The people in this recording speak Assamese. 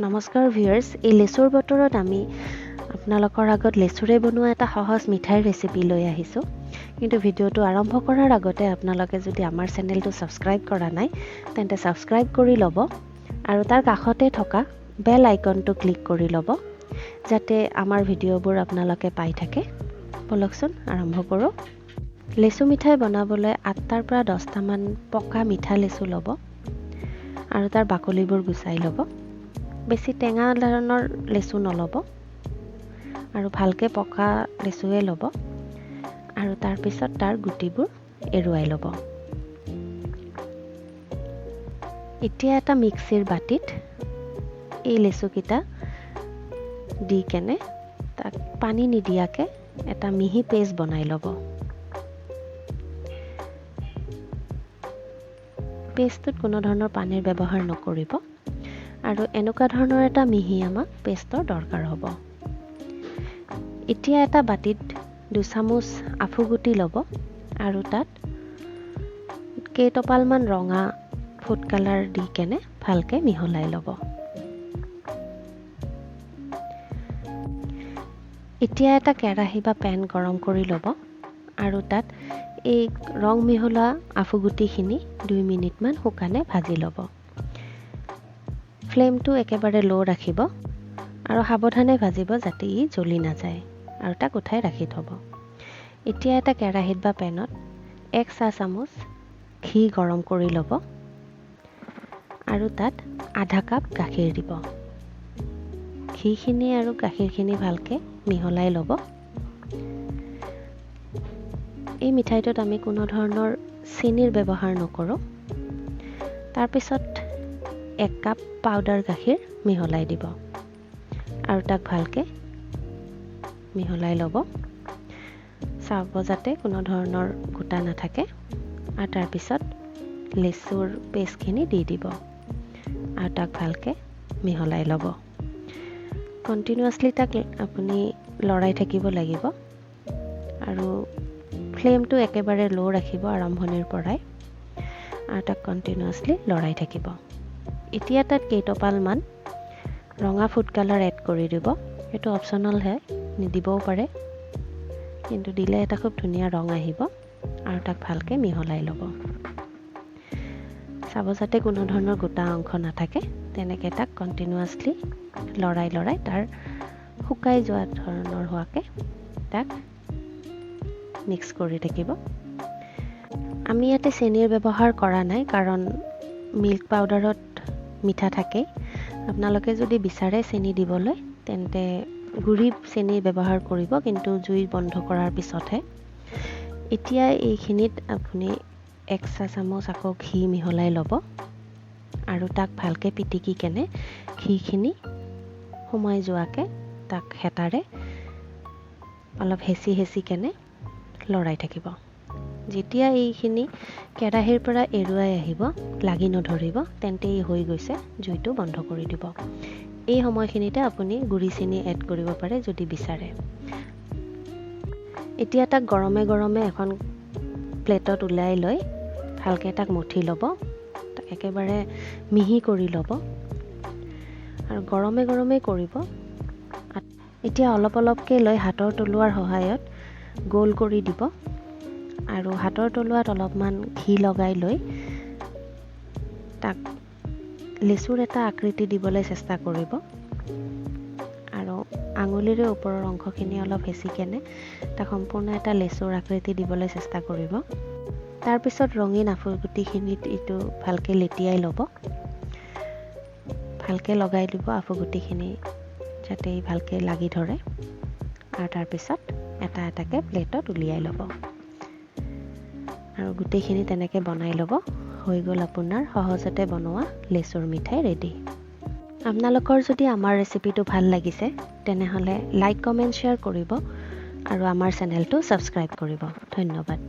নমস্কাৰ ভিউয়াৰ্স, এই লেচুৰ বতৰত আমি আপোনালোকৰ আগত লেচুৰে বনোৱা এটা সহজ মিঠাইৰ ৰেচিপি লৈ আহিছোঁ। কিন্তু ভিডিঅ'টো আৰম্ভ কৰাৰ আগতে আপোনালোকে যদি আমাৰ চেনেলটো ছাবস্ক্ৰাইব কৰা নাই তেন্তে ছাবস্ক্ৰাইব কৰি ল'ব আৰু তাৰ কাষতে থকা বেল আইকনটো ক্লিক কৰি ল'ব যাতে আমাৰ ভিডিঅ'বোৰ আপোনালোকে পাই থাকে। ব'লকচোন আৰম্ভ কৰোঁ। লেচু মিঠাই বনাবলৈ 8টাৰ পৰা 10টামান পকা মিঠা লেচু ল'ব আৰু তাৰ বাকলিবোৰ গুচাই ল'ব। বেছি টেঙা ধৰণৰ লেচু নল'ব আৰু ভালকৈ পকা লেচুৱে ল'ব আৰু তাৰপিছত তাৰ গুটিবোৰ এৰুৱাই ল'ব। এতিয়া এটা মিক্সিৰ বাটিত এই লেচুকেইটা দি কেনে তাক পানী নিদিয়াকৈ এটা মিহি পেষ্ট বনাই ল'ব। পেষ্টটোত কোনো ধৰণৰ পানীৰ ব্যৱহাৰ নকৰিব আৰু এনেকুৱা ধৰণৰ এটা মিহি আমাক পেষ্টৰ দৰকাৰ হ'ব। এতিয়া এটা বাটিত 2 চামুচ আফুগুটি ল'ব আৰু তাত কেইটপালমান ৰঙা ফুড কালাৰ দি কেনে ভালকৈ মিহলাই ল'ব। এতিয়া এটা কেৰাহী বা পেন গৰম কৰি ল'ব আৰু তাত এই ৰং মিহলোৱা আফুগুটিখিনি 2 মিনিটমান শুকানে ভাজি ল'ব। ফ্লেমটো একেবাৰে ল' ৰাখিব আৰু সাৱধানে ভাজিব যাতে ই জ্বলি নাযায় আৰু তাক উঠাই ৰাখি থ'ব। এতিয়া এটা কেৰাহীত বা পেনত 1 চাহ চামুচ ঘি গৰম কৰি ল'ব আৰু তাত আধা কাপ গাখীৰ দিব। ঘিখিনি আৰু গাখীৰখিনি ভালকৈ মিহলাই ল'ব। এই মিঠাইটোত আমি কোনো ধৰণৰ চেনিৰ ব্যৱহাৰ নকৰোঁ। তাৰপিছত 1 কাপ পাউডাৰ গাখীৰ মিহলাই দিব আৰু তাক ভালকৈ মিহলাই ল'ব। চাব যাতে কোনো ধৰণৰ গোটা নাথাকে। আৰু তাৰপিছত লেচুৰ পেষ্টখিনি দি দিব আৰু তাক ভালকৈ মিহলাই ল'ব। কণ্টিনিউৱাছলি তাক আপুনি লৰাই থাকিব লাগিব আৰু ফ্লেমটো একেবাৰে ল' ৰাখিব আৰম্ভণিৰ পৰাই আৰু তাক কণ্টিনিউৱাছলি লৰাই থাকিব। এতিয়া তাত কেইটপালমান ৰঙা ফুড কালাৰ এড কৰি দিব। সেইটো অপশ্যনেলহে, নিদিবও পাৰে, কিন্তু দিলে এটা খুব ধুনীয়া ৰং আহিব আৰু তাক ভালকৈ মিহলাই ল'ব। চাব যাতে কোনো ধৰণৰ গোটা অংশ নাথাকে। তেনেকৈ তাক কণ্টিনিউৱাছলি লৰাই লৰাই তাৰ শুকাই যোৱা ধৰণৰ হোৱাকৈ তাক মিক্স কৰি থাকিব। আমি ইয়াতে চেনিৰ ব্যৱহাৰ কৰা নাই কাৰণ মিল্ক পাউডাৰত মিঠা থাকেই। আপোনালোকে যদি বিচাৰে চেনি দিবলৈ তেন্তে গুড়ি চেনি ব্যৱহাৰ কৰিব, কিন্তু জুই বন্ধ কৰাৰ পিছতহে। এতিয়া এইখিনিত আপুনি 1 চাহ চামুচ আকৌ ঘি মিহলাই ল'ব আৰু তাক ভালকৈ পিটিকি কেনে ঘিখিনি সোমাই যোৱাকৈ তাক হেতাৰে অলপ হেঁচি হেঁচি কেনে লৰাই থাকিব। যেতিয়া এইখিনি কেৰাহীৰ পৰা এৰুৱাই আহিব, লাগি নধৰিব, তেন্তে ই হৈ গৈছে, জুইটো বন্ধ কৰি দিব। এই সময়খিনিতে আপুনি গুড়ি চেনি এড কৰিব পাৰে যদি বিচাৰে। এতিয়া তাক গৰমে গৰমে এখন প্লেটত ওলাই লৈ ভালকৈ তাক মঠি ল'ব, তাক একেবাৰে মিহি কৰি ল'ব আৰু গৰমে গৰমে কৰিব। এতিয়া অলপ অলপকৈ লৈ হাতৰ তলুৱাৰ সহায়ত গোল কৰি দিব আৰু হাতৰ তলুৱাত অলপমান ঘি লগাই লৈ তাক লেচুৰ এটা আকৃতি দিবলৈ চেষ্টা কৰিব আৰু আঙুলিৰে ওপৰৰ অংশখিনি অলপ হেঁচি কেনে তাক সম্পূৰ্ণ এটা লেচুৰ আকৃতি দিবলৈ চেষ্টা কৰিব। তাৰপিছত ৰঙীন আফুগুটিখিনিত এইটো ভালকৈ লেটিয়াই ল'ব, ভালকৈ লগাই দিব আফুগুটিখিনি যাতে ভালকৈ লাগি ধৰে আৰু তাৰপিছত এটা এটাকৈ প্লেটত উলিয়াই ল'ব আৰু গোটেইখিনি তেনেকৈ বনাই ল'ব। হৈ গ'ল আপোনাৰ সহজতে বনোৱা লেচুৰ মিঠাই ৰেডি। আপোনালোকৰ যদি আমাৰ ৰেচিপিটো ভাল লাগিছে তেনেহ'লে লাইক, কমেণ্ট, শ্বেয়াৰ কৰিব আৰু আমাৰ চেনেলটো ছাবস্ক্ৰাইব কৰিব। ধন্যবাদ।